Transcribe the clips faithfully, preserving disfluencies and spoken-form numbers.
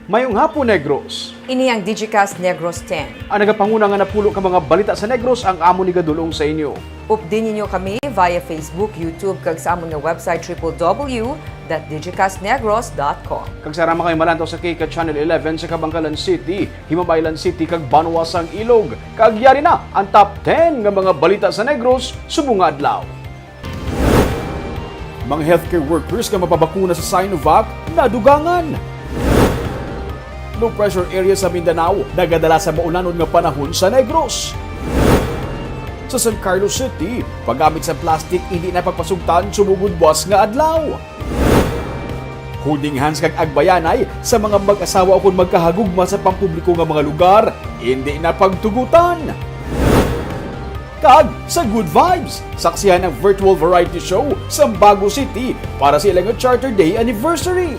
Mayong hapon, Negros. Ini ang Digicast Negros ten. Ang nagapanguna nga napulo ka mga balita sa Negros ang amon igadul-ong sa inyo. Updi ninyo kami via Facebook, YouTube, kag sa amon nga website, triple W dot digicast negros dot com. Kag sa ara man kami malantaw sa K K Channel eleven sa Kabankalan City, Himabaylan City, kag Banwa sang Ilog. Kag yari na ang top ten nga mga balita sa Negros subong nga adlaw. Mga healthcare workers nga mapabakuna sa Sinovac nadugangan. Low pressure area sa Mindanao nagadala sa maulanon nga panahon sa Negros. Sa San Carlos City, paggamit sa plastic indi na pagpasugtan subong gud buas nga adlaw. Holding hands kag agbayanay sa mga mag-asawa ukon magkahagugma sa pampubliko nga mga lugar, indi na pagtugutan. Kag sa Good Vibes, saksihan ang virtual variety show sa Bago City para sa ila nga Charter Day anniversary.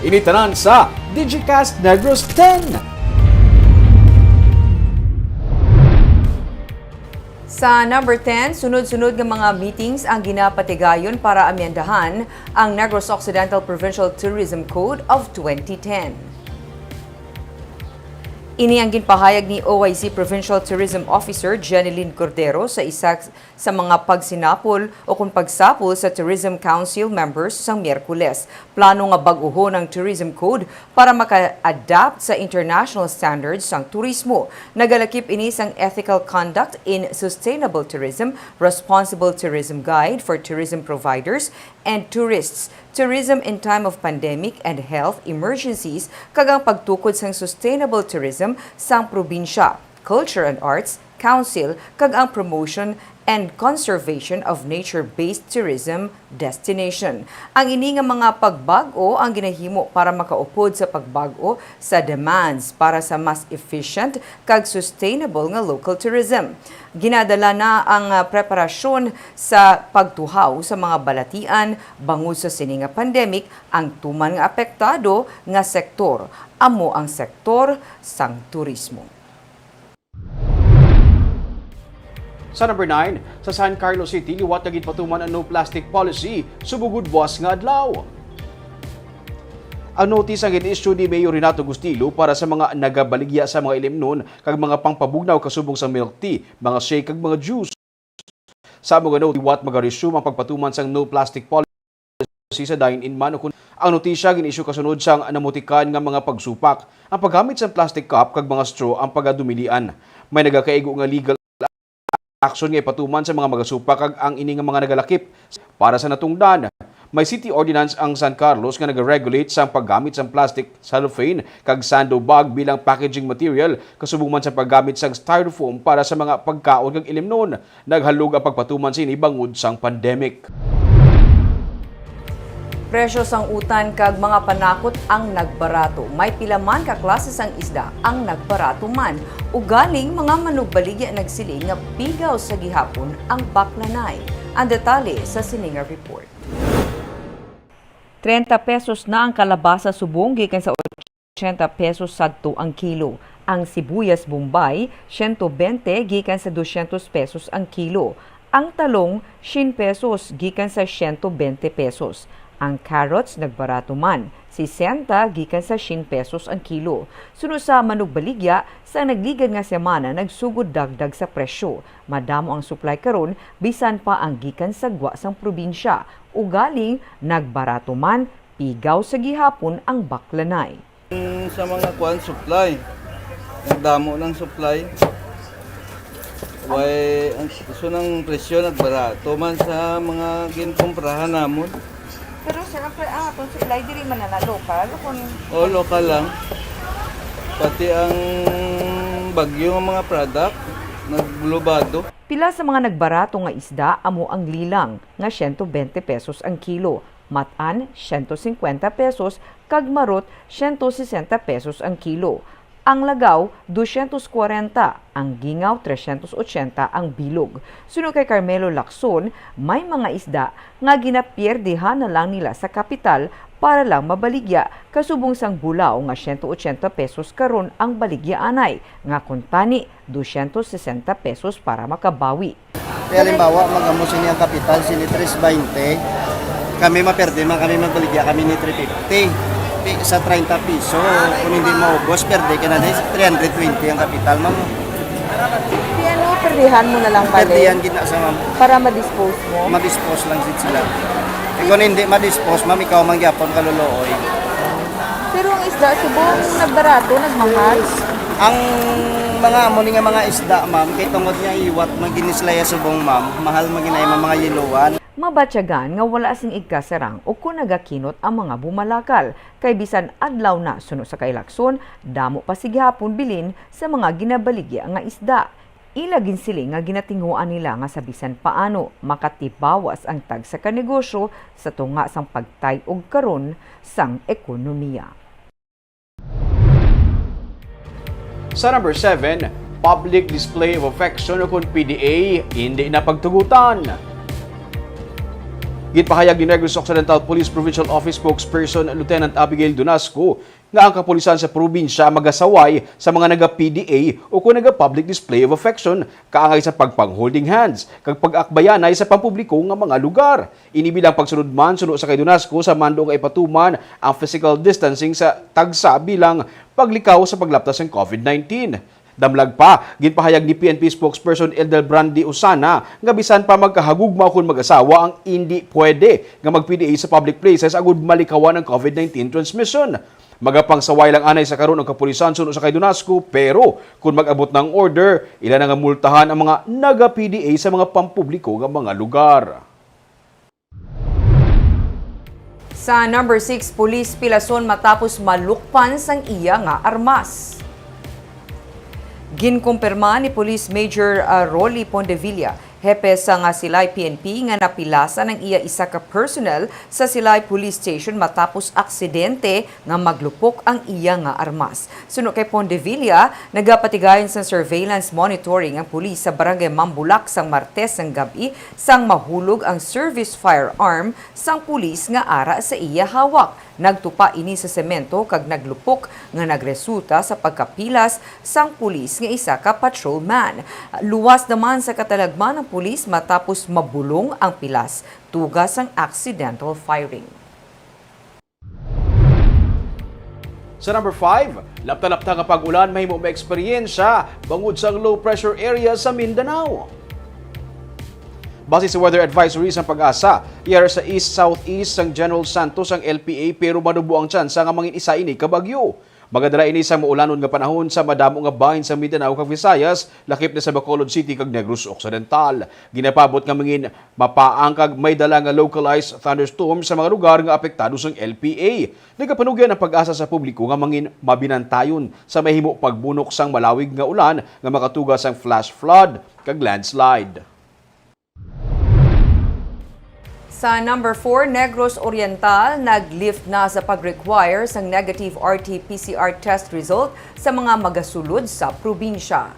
Ini tanan sa Digicast Negros ten. Sa number ten, sunod-sunod nga mga meetings ang ginapatigayon para amyendahan ang Negros Occidental Provincial Tourism Code of twenty ten. Ini ang ginpahayag ni O I C Provincial Tourism Officer Jeneline Cordero sa isa sa mga pagsinapol o kung pagsapol sa Tourism Council members sang Miyerkules. Plano nga bag-uhon ang Tourism Code para maka-adapt sa international standards sang turismo. Nagalakip ini sang Ethical Conduct in Sustainable Tourism, Responsible Tourism Guide for Tourism Providers and Tourists, Tourism in Time of Pandemic and Health Emergencies, kag ang pagtukod sang sustainable tourism sang probinsya, Culture and Arts Council, kag ang Promotion and Conservation of Nature-Based Tourism Destination. Ang ini nga mga pagbag-o ang ginahimo para makaupod sa pagbag-o sa demands para sa mas efficient kag sustainable nga local tourism. Ginadala na ang, ah, preparasyon sa pagtuhaw sa mga balatian bangod sa sini nga pandemic. Ang tuman nga apektado nga sektor amo ang sektor sang turismo. Sa number nine, sa San Carlos City, liwat nga ginpatuman ang no plastic policy subong gud buas nga adlaw. Ang notice ang gin-issue ni Mayor Renato Gustilo para sa mga nagabaligya sa mga ilimnon kag mga pangpabugnaw kasubong sa milk tea, mga shake kag mga juice. Sa amo nga notice, liwat maga-resume ang pagpatuman sang no plastic policy sa dine-in man ukon. Ang notisya gin-issue kasunod sang namutikan nga mga pagsupak. Ang paggamit sang plastic cup kag mga straw ang pagadumilian. May nagakaigo nga legal action nga ipatuman sa mga magasupak kag ang ini nga mga nagalakip. Para sa natungdan, may city ordinance ang San Carlos nga nagaregulate sang paggamit sang plastic, cellophane, kag sando bag bilang packaging material, kasubong man sa paggamit sang styrofoam para sa mga pagkaon kag ilimnon. Naghalog ang pagpatuman sini bangod sang pandemic. Presyo sang utan kag mga panakot ang nagbarato. May pila man ka klase sang isda ang nagbarato man. Ugaling mga manugbaligya nagsiling nga pigaw sa gihapon ang baklanay. Ang detalye sa sini nga report. Treinta pesos na ang kalabasa subong gikan sa ochenta pesos sadto ang kilo. Ang sibuyas Bombay, siyento bente gikan sa dosyentos pesos ang kilo. Ang talong, syen pesos gikan sa siyento bente pesos. Ang carrots nagbarato man, sesenta gikan sa syen pesos ang kilo. Suno sa manugbaligya, sa nagligad nga semana nagsugod dagdag sa presyo. Madamo ang supply karon, bisan pa ang gikan sa gwa sang probinsya. Ugaling nagbarato man, pigaw sa gihapon ang baklanay. Sa mga kuan, supply. Nagdamo ng supply. Way, ang, so, ang presyo nagbarato man sa mga ginkomprahan namon. Pero sir, ang pre-, ang atong supply diri man na, na local, kung... O, local lang. Pati ang bagyo nga mga product, naglubado. Pila sa mga nagbarato nga isda amo ang lilang, nga siyento bente pesos ang kilo, matan, siyento singkwenta pesos, kag marot, siyento sesenta pesos ang kilo. Ang lagaw, dosyentos kwarenta, ang gingaw, tresyentos ochenta ang bilog. Suno kay Carmelo Lacson, may mga isda nga ginapierdihan na lang nila sa kapital para lang mabaligya, kasubong sang bulaw nga siyento ochenta pesos karon ang baligya anay, nga kuntani dosyentos sesenta pesos para makabawi. Kaya halimbawa, mag-amo sini ang kapital, sini tres baynte. Kami maperde man kami, magbaligya kami ni three fifty. Sa treinta piso, kung hindi maubos, perde ka na din. Three hundred twenty ang kapital, ma'am. Di ano, perdihan mo na lang pala. Perdihan gid na sa, ma'am. Para ma-dispose mo. Ma-dispose lang gid sila. Eh, kung hindi ma-dispose, ma'am, ikaw man gyapon kaluluoy. Pero ang isda subong nagbarato, nagmahal. Ang mga amo ni nga mga isda, ma'am, kay tungod nga iwat man gini sila ya subong, ma'am, mahal man gini ang mga yiluan. Mabatyagan nga wala sing igkasarang o kon nagakinot ang mga bumalakal, kay bisan adlaw na suno sa kailakson, damo pa sa gihapon bilin sa mga ginabaligya nga isda. Ila ginsiling nga ginatinguan nila nga sa bisan paano makatibawas ang tagsa ka negosyo sa tunga sang pagtay-og karon sang ekonomiya. Sa number seven, public display of affection o kon P D A, hindi na pagtugutan. Ginpahayag ni Negros Occidental Police Provincial Office Spokesperson Lieutenant Abigail Dunasco nga ang kapulisan sa probinsya magasaway sa mga naga-P D A o kon naga-public display of affection kaangay sa pagpang-holding hands kag pag-akbayanay sa pampubliko nga mga lugar. Ini bilang pagsunod man suno sa kay Dunasco sa mando nga ipatuman ang physical distancing sa tagsa bilang paglikaw sa paglaptas sang COVID nineteen. Damlag pa, ginpahayag ni P N P spokesperson Eldel Brandy Osana nga bisan pa magkahagugma kon mag-asawa ang indi pwede nga mag-P D A sa public places agud malikawan ang COVID nineteen transmission. Magapangsaway lang anay sa karon ang kapulisan suno sa kay Dunasco, pero kon mag-abot na ang order, ila na nga multahan ang mga naga-P D A sa mga pampubliko nga mga lugar. Sa number six, pulis pilason matapos malukpan sang iya nga armas. Ginkumpirma ni Police Major, ah, Rolly Pondevilla, hepe sa nga Silay P N P, nga napilasan ang iya isa ka personnel sa Silay Police Station matapos aksidente nga maglupok ang iya nga armas. Suno kay Pondevilla, nagapatigayon sang surveillance monitoring ang pulis sa Barangay Mambulak sang Martes sang gab-i sang mahulog ang service firearm sang pulis nga ara sa iya hawak. Nagtupa ini sa semento kag naglupok nga nagresulta sa pagkapilas sang pulis nga isa ka patrolman. Luwas naman sa katalagman ang pulis matapos mabulong ang pilas tuga sang accidental firing. Sa number five, lapta-lapta nga pag-ulan mahimo maeksperyensya bangod sang low pressure area sa Mindanao. Base sa weather advisory sang PAGASA, yara sa east-southeast sang General Santos ang L P A, pero manubo ang tsansa nga mangin-isa ini ka bagyo. Magadala ini sang maulanon nga panahon sa madamo nga bahin sa Mindanao kag Visayas, lakip na sa Bacolod City kag Negros Occidental. Ginapaabot nga mangin mapaang kag may dala nga localized thunderstorm sa mga lugar nga apektado sang L P A. Nagapanugyan ang PAGASA sa publiko nga mangin mabinantayon sa mahimo pagbunok sang malawig nga ulan nga makatuga sang flash flood kag landslide. Sa number four, Negros Oriental nag-lift na sa pag-require sang negative R T P C R test result sa mga magasulod sa probinsya.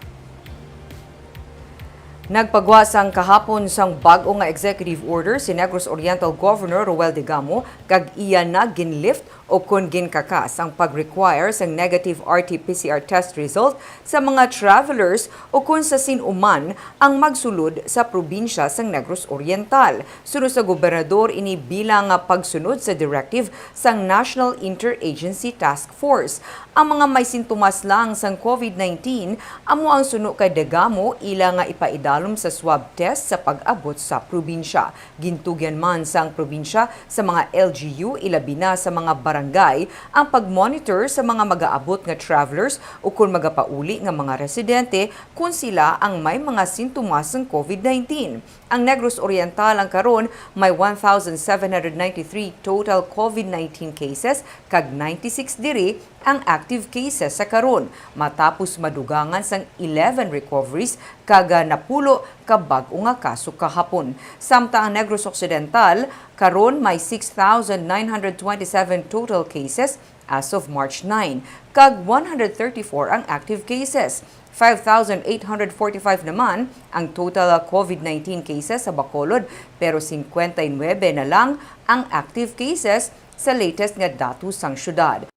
Nagpagwa sang kahapon sang bag-o nga executive order si Negros Oriental Governor Roel Degamo kag iya na ginlift o kon ginkakas ang pag-require sang negative R T P C R test result sa mga travelers o kon sa sin-o man ang magsulod sa probinsya sang Negros Oriental. Suno sa gobernador, ini bilang nga pagsunod sa directive sang National Interagency Task Force. Ang mga may sintomas lang sang COVID nineteen amo ang suno kay Degamo ila nga ipaidalom sa swab test sa pag-abot sa probinsya. Gintugyan man sang probinsya sa mga L G U, ilabi na sa mga barangay, ang pag-monitor sa mga magaabot nga travelers ukon magapauli nga mga residente kon sila ang may mga sintomas sang COVID nineteen. Ang Negros Oriental ang karon may one thousand seven hundred ninety-three total COVID nineteen cases kag ninety-six diri ang active cases sa karon, matapos madugangan sang eleven recoveries kag, ah, napulo ka bag-o nga kaso kahapon. Samtang ang Negros Occidental karon may six thousand nine hundred twenty-seven total cases as of March nine, kag one hundred thirty-four ang active cases. Five thousand eight hundred forty-five naman ang total COVID nineteen cases sa Bacolod, pero singkwenta y nuebe na lang ang active cases sa latest nga datos sang syudad.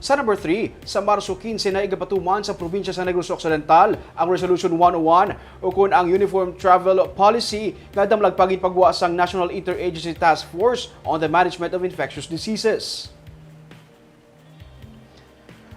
Sa number three, sa Marso quince na igapatuman sa probinsya sa Negros Occidental ang Resolution one oh one, ukon ang Uniform Travel Policy nga damlag pa ginpagwa sang National Interagency Task Force on the Management of Infectious Diseases.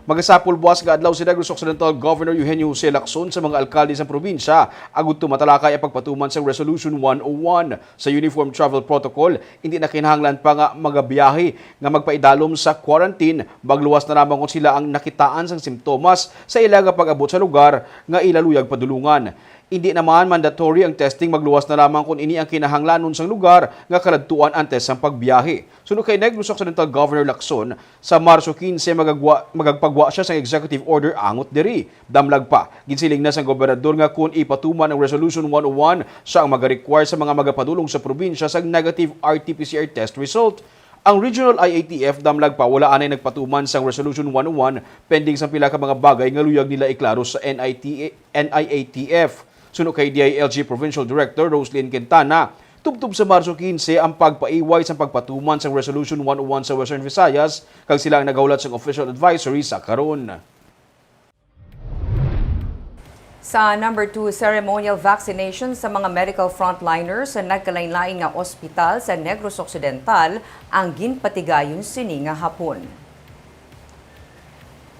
Magasapol buwas nga adlaw si Negros Occidental Governor Eugenio Jose Lacson sa mga alkalde sa probinsya agud to matalakay ang pagpatuman sang Resolution one oh one. Sa Uniform Travel Protocol, hindi na kinahanglan pa nga magabiyahe nga magpaidalom sa quarantine, magluwas na lamang kon sila ang nakitaan sang simptomas sa ila nga pag-abot sa lugar nga ila luyag padulungan. Hindi naman mandatory ang testing, magluwas na lamang kon ini ang kinahanglanon sang lugar nga kaladtuan antes sang pagbiyahe. Suno kay Negros Occidental Governor Lacson, sa Marso quince magagwa, magagpagwa siya sang executive order angot diri. Damlag pa, ginsiling na sang gobernador nga kon ipatuman ang Resolution one oh one, siya ang magarequire sa mga magapadulong sa probinsya sang negative R T P C R test result. Ang Regional I A T F damlag pa wala anay nagpatuman sang Resolution one oh one, pending sang pila ka mga bagay nga luyag nila iklaro sa N I T, N I A T F. Suno kay D I L G Provincial Director Roslyn Quintana, tubtob sa Marso quince ang pagpaiway sang pagpatuman sang Resolution one oh one sa Western Visayas, kag sila ang nagahulat sang official advisory sa karon. Sa number two, ceremonial vaccination sa mga medical frontliners sa nagkalain-lain nga ospital sa Negros Occidental ang ginpatigayon sini nga hapon.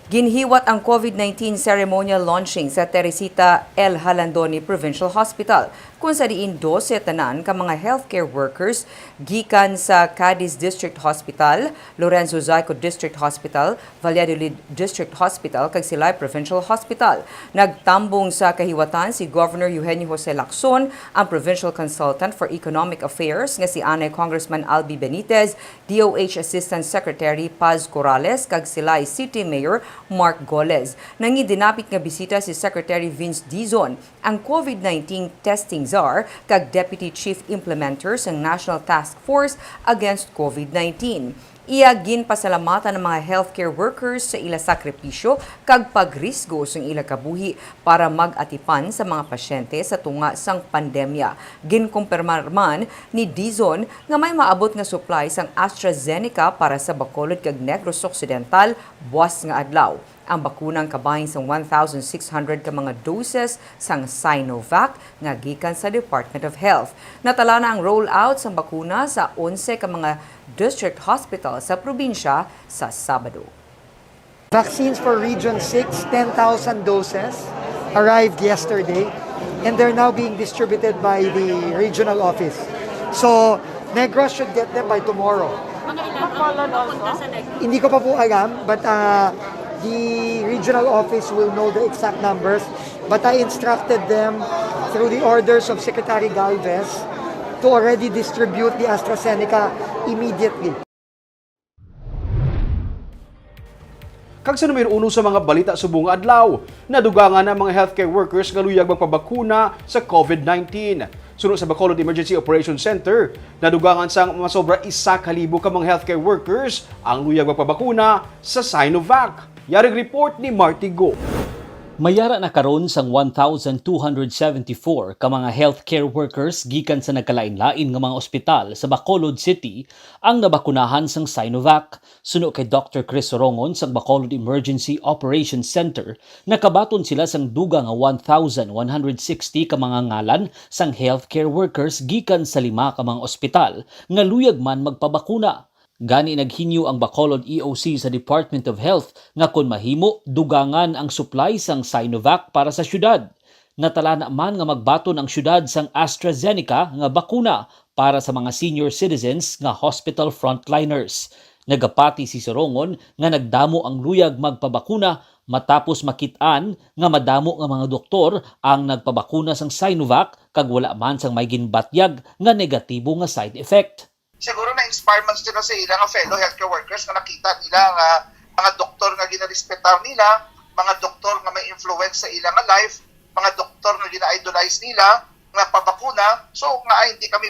Ginhiwat ang COVID nineteen ceremonial launching sa Teresita L. Jalandoni Provincial Hospital, kung sa diin dose tanan ka mga healthcare workers gikan sa Cadiz District Hospital, Lorenzo Xico District Hospital, Valladolid District Hospital, kag Silay Provincial Hospital. Nagtambong sa kahiwatan si Governor Eugenio Jose Lacson, ang Provincial Consultant for Economic Affairs nga si anay Congressman Albi Benitez, D O H Assistant Secretary Paz Corrales, kag Silay City Mayor Mark Goles. Nangidinapit nga bisita si Secretary Vince Dizon, ang COVID nineteen testing czar kag Deputy Chief Implementer sa National Task Force Against COVID nineteen. Iya ginpasalamatan ang mga healthcare workers sa ila sakripisyo kag pagrisgo sang ila kabuhi para mag-atipan sa mga pasyente sa tunga sang pandemya. Ginkumpirmar man ni Dizon nga may maabot nga supply sang AstraZeneca para sa Bacolod kag Negros Occidental buas nga adlaw. Ang bakunang kabahin sang one thousand six hundred ka mga doses sang Sinovac nga gikan sa Department of Health. Natala na ang rollout sang bakuna sa onse ka mga district hospital sa probinsya sa Sabado. Vaccines for Region six, ten thousand doses arrived yesterday, and they're now being distributed by the regional office. So, Negros should get them by tomorrow. Mga ilang ang mapunta sa Negros? Hindi ko pa po alam, but uh, the regional office will know the exact numbers. But I instructed them through the orders of Secretary Galvez to already distribute the AstraZeneca immediately. Kag sa numero uno sa mga balita subong nga adlaw, nadugangan ang mga healthcare workers nga luyag magpabakuna sa COVID nineteen. Suno sa Bacolod Emergency Operations Center, nadugangan sang masobra isa ka libo ka mga healthcare workers ang luyag magpabakuna sa Sinovac. Yarig report ni Marty Go. Mayara na karon sang one thousand two hundred seventy-four ka mga healthcare workers gikan sa nagkalain-lain nga mga ospital sa Bacolod City ang nabakunahan sang Sinovac. Suno kay Doctor Chris Sorongon sang Bacolod Emergency Operations Center, nakabaton sila sang dugang nga one thousand one hundred sixty ka mga ngalan sang healthcare workers gikan sa lima ka mga ospital nga luyag man magpabakuna. Gani naghinyo ang Bacolod E O C sa Department of Health nga kon mahimo, dugangan ang supply sang Sinovac para sa syudad. Natalana man nga magbaton ang syudad sang AstraZeneca nga bakuna para sa mga senior citizens nga hospital frontliners. Nagapati si Sorongon nga nagdamo ang luyag magpabakuna matapos makit-an nga madamo nga mga doktor ang nagpabakuna sang Sinovac kag wala man sang may ginbatyag nga negatibo nga side effect. Siguro na-inspire man sila sa ila nga fellow healthcare workers nga nakita nila nga mga doktor nga ginarespetar nila, mga doktor nga may influence sa ila nga life, mga doktor nga gina-idolize nila nga pabakuna. So nga ay hindi kami,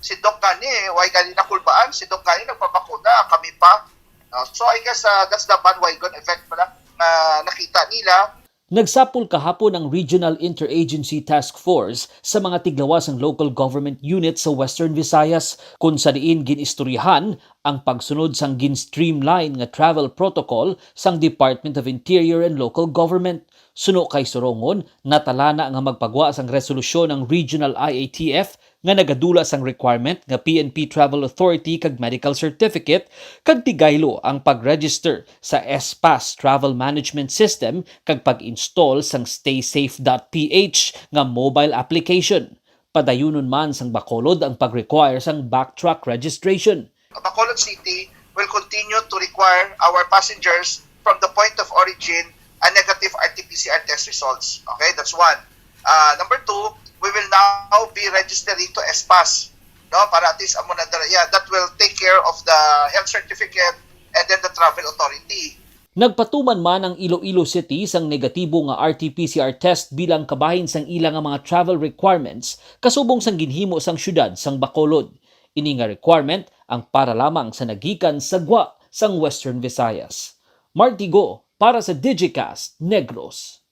si Doc gani, why gani nakulbaan, si Doc gani nagpabakuna, kami pa. No? So I guess uh, that's the bandwagon effect pala nga nakita nila. Nagsapol kahapon ang Regional Interagency Task Force sa mga tiglawas sang local government unit sa Western Visayas, kung sa diin gin-istoryahan ang pagsunod sang gin-streamline nga travel protocol sang Department of Interior and Local Government. Suno kay Sorongon, natala na nga magpagwa sang resolusyon ang Regional I A T F nga nagadula sang requirement nga P N P travel authority kag medical certificate, kag tigaylo ang pag-register sa S-Pass travel management system kag pag-install sang staysafe dot P H nga mobile application. Padayunon man sang Bacolod ang pag-require sang backtrack registration. Bacolod City will continue to require our passengers from the point of origin a negative R T P C R test results. Okay, that's one. Uh, number two, we will now be registering to S-Pass. No, para at least amo na dala, yeah, that will take care of the health certificate and then the travel authority. Nagpatuman man ang Iloilo City sang negatibo nga R T P C R test bilang kabahin sang ila nga mga travel requirements kasubong sang ginhimo sang siyudad sang Bacolod. Ini nga requirement ang para lamang sa nagikan sa gwa sang Western Visayas. Martigo para sa Digicast Negros.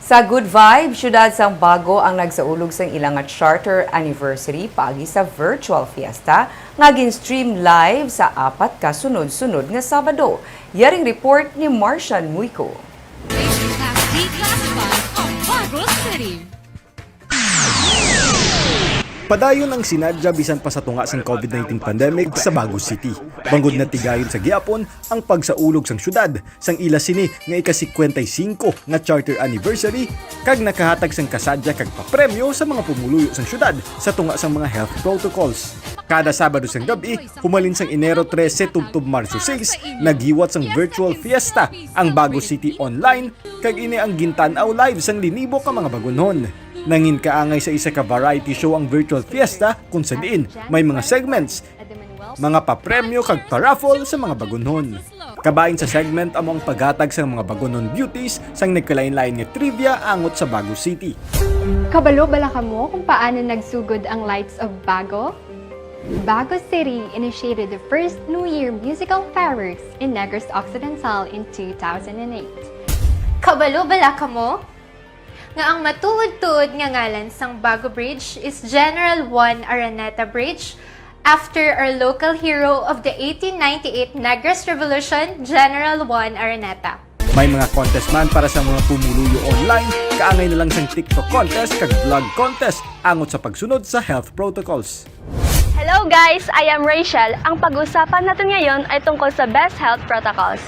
Sa Good Vibe, siyudad sang Bago ang nagsaulog sang ila nga charter anniversary paagi sa virtual fiesta nga gin-stream live sa apat ka sunod-sunod nga Sabado. Yaring report ni Marcian Muico. Declassified ang Bago City. Padayon ang sinadya bisan pa sa tunga sang COVID nineteen pandemic sa Bago City, bangod natigayon sa gihapon ang pagsaulog sang syudad sang ila sini nga ika-cincuenta y cinco nga charter anniversary, kag nakahatag sang kasadya kag papremyo sa mga pumuluyo sang syudad sa tunga sang mga health protocols. Kada Sabado sang gab-i, humalin sang Enero trese tubtob Marso sais, naghiwat sang virtual fiesta ang Bago City Online, kag ini ang gintan-aw live sang linibo ka mga Bagonhon. Nangin kaangay sa isa ka variety show ang virtual fiesta, kung sa diin may mga segments, mga papremyo kag paraffle sa mga Bagonhon. Kabahin sa segment amo ang paghatag sang mga Bagonhon beauties sang nagkalain-lain nga trivia angot sa Bago City. Kabalo bala kamo kung paano nagsugod ang Lights of Bago? Bago City initiated the first New Year musical fireworks in Negros Occidental in two thousand eight. Kabalo bala kamo nga ang matuod-tuod nga ngalan sang Bago Bridge is General Juan Araneta Bridge, after our local hero of the eighteen ninety-eight Negros Revolution, General Juan Araneta. May mga contest man para sa mga pumuluyo online, kaangay na lang sang TikTok contest kag vlog contest angot sa pagsunod sa health protocols. Hello guys, I am Rachel. Ang pag-usapan natin ngayon ay tungkol sa best health protocols.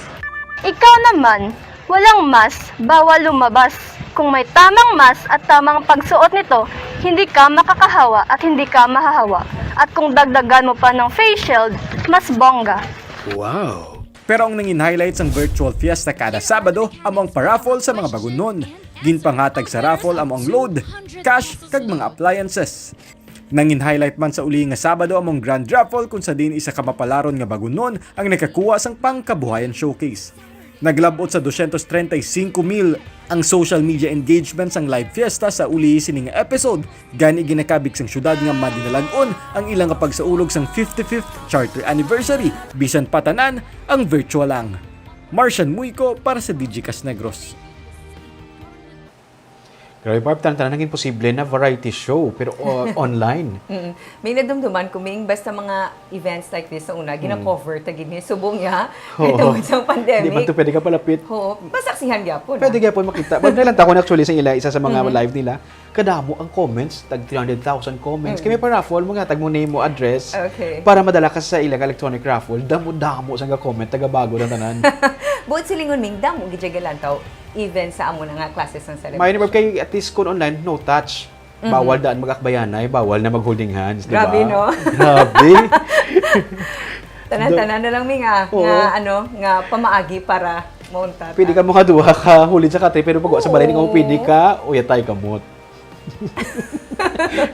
Ikaw naman, walang mask, bawal lumabas. Kung may tamang mask at tamang pagsuot nito, hindi ka makakahawa at hindi ka mahahawa. At kung dagdagan mo pa ng face shield, mas bongga. Wow! Pero ang nangin highlight sang virtual fiesta kada Sabado amo ang paraffle sa mga Bagonhon. Ginpanghatag sa raffle amo ang load, cash, kag mga appliances. Nangin highlight man sa uli nga Sabado amo ang grand raffle, kung sa diin isa ka mapalaron nga Bagonhon ang nakakuha sang Pangkabuhayan Showcase. Naglab-ot sa dosyentos treinta y cinco mil ang social media engagement sang live fiesta sa uli sini nga episode, gani ginakabig sang syudad nga madinalag-on ang ila nga pagsaulog sang fifty-fifth charter anniversary, bisan pa tanan ang virtual lang. Marcian Muico para sa Digicast Negros. Grabe, Barb, tanan-tanan naging posible na variety show, pero, uh, online. Mm. May nadumduman ko, Ming, basta mga events like this, sa una, Mm. gina-cover ta gid ni subong niya, Oo. kay tungod sa pandemic. Di man to pwede ka palapit. Oo, masaksihan gyapon, Pwede ah. gyapon makita. Pag nailantaw ko na actually sa ila, isa sa mga Mhm. live nila, kadamo ang comments, tag three hundred thousand comments. Mm. Kaya may pa-raffle, mga tag mo name mo address Okay. para madala ka sa ilang electronic raffle. Damo-damo sa ga-comment, taga Bago na tanan. Buot silingon, Ming, damo gid siya galantaw, even sa amo na nga klase sang celebration. May number kay at least kung online, no touch. Mhm. Bawal daan mag-akbayanay, bawal na mag-holding hands, di Grabe, ba? no? Grabe. Tanan-tanan na lang, Ming, ah, Oo. nga, ano, nga pamaagi para mauntat, Pwede ah. ka mga duha ka hulid sa katre, pero pag wa sa balay, Oo. kamo pwede ka, uyatay kamot.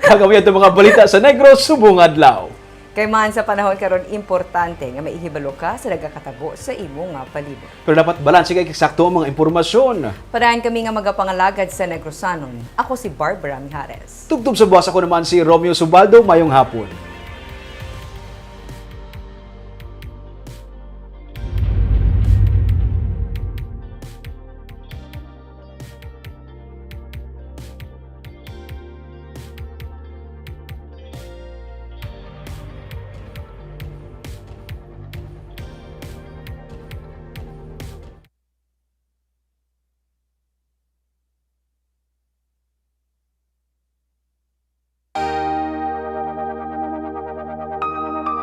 Kagawian to mga balita sa Negros, subong adlaw. Kay man sa panahon karon, importante nga maihibalo ka sa nagakatabo sa imo nga palibot. Pero dapat balanse kag eksakto ang mga impormasyon. Padayon kami nga magapangalagad sa Negrosanon. Ako si Barbara Mijares. Tubtob sa buwas, ako naman si Romeo Subaldo. Mayong hapon.